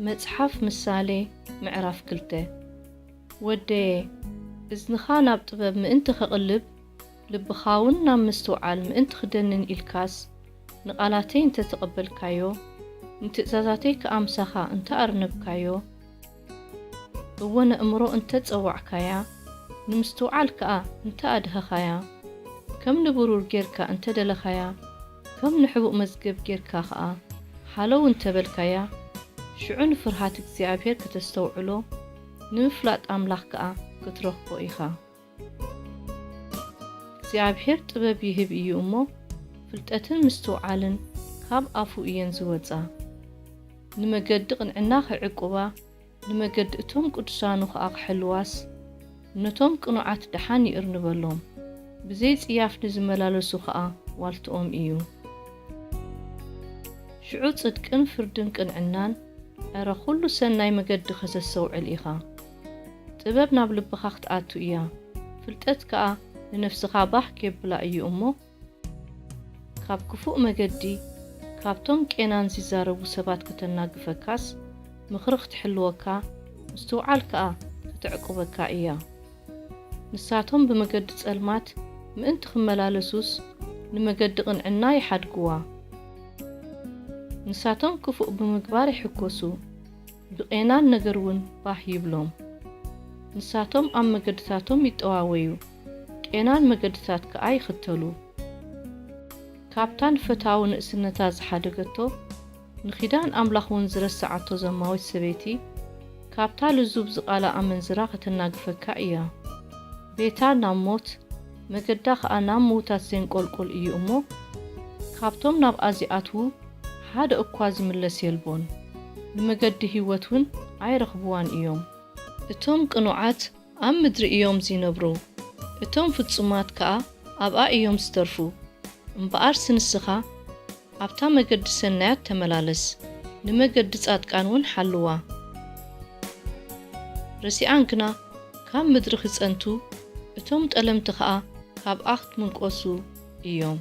መጽሓፍ ምሳሌ ምዕራፍ ክልተ። ወደየ፣ እዝንኻ ናብ ጥበብ ምእንቲ ኸቕልብ፣ ልብኻውን ናብ ምስትውዓል ምእንቲ ኽደንን ኢልካስ፣ ንቓላተይ እንተ ተቐበልካዮ፣ ንትእዛዛተይ ከኣ ምሳኻ እንተ ኣርነብካዮ፣ እወ ነእምሮ እንተ ጸዋዕካያ፣ ንምስትውዓል ከኣ እንተ ኣድሀኻያ፣ ከም ንብሩር ጌርካ እንተ ደለኻያ፣ ከም ንሕቡእ መዝገብ ጌርካ ከኣ ሃለው እንተ በልካያ፣ ሽዑ ንፍርሃት እግዚኣብሄር ከተስተውዕሎ፣ ንምፍላጥ ኣምላኽ ከኣ ክትረኽቦ ኢኻ። እግዚኣብሄር ጥበብ ይህብ እዩ እሞ፣ ፍልጠትን ምስትውዓልን ካብ ኣፉ እየን ዝወጻ። ንመገዲ ቅንዕና ኺዕቁባ፣ ንመገዲ እቶም ቅዱሳኑ ኸኣ ኺሕልዋስ፣ ነቶም ቅኑዓት ደሓን ይእርንበሎም፣ ብዘይ ጽያፍ ንዝመላለሱ ኸኣ ዋልትኦም እዩ። ሽዑ ጽድቅን ፍርድን ቅንዕናን፣ እረ ኹሉ ሰናይ መገዲ ኸተስተውዕል ኢኻ። ጥበብ ናብ ልብኻ ክትኣቱ እያ፣ ፍልጠት ከኣ ንነፍስኻ ባህ ኬብላ እዩ እሞ፣ ካብ ክፉእ መገዲ፣ ካብቶም ቄናን ዚዛረቡ ሰባት ከተናግፈካስ፣ ምኽሪ ክትሕልወካ፣ ምስትውዓል ከኣ ከተዕቁበካ እያ። ንሳቶም ብመገዲ ጸልማት ምእንቲ ኺመላለሱስ፣ ንመገዲ ቕንዕና ይሓድግዋ። ንሳቶም ክፉእ ብምግባር ይሕጐሱ፣ ብቄናን ነገር እውን ባህ ይብሎም። ንሳቶም ኣብ መገድታቶም ይጠዋወዩ፣ ቄናን መገድታት ከኣ ይኽተሉ። ካብታ ንፈታዊ ንእስነታ ዝሓደገቶ፣ ንኺዳን ኣምላኽ እውን ዝረስዓቶ ዘማዊት ሰበይቲ፣ ካብታ ልዙብ ዝቓላ ኣመንዝራ ኸተናግፈካ እያ። ቤታ ናብ ሞት፣ መገዳ ኸኣ ናብ ምዉታት ዜንቈልቁል እዩ እሞ፣ ካብቶም ናብኣ ዚኣትዉ ሓደ እኳ ዝምለስ የልቦን፣ ንመገዲ ህይወት እውን ኣይረኽብዋን እዮም። እቶም ቅኑዓት ኣብ ምድሪ እዮም ዚነብሩ፣ እቶም ፍጹማት ከኣ ኣብኣ እዮም ዝተርፉ። እምበኣርሲ ንስኻ ኣብታ መገዲ ሰናያት ተመላለስ፣ ንመገዲ ጻድቃን እውን ሓልዋ። ረሲኣን ግና ካብ ምድሪ ኺጸንቱ፣ እቶም ጠለምቲ ኸኣ ካብኣ ኽትምንቆሱ እዮም።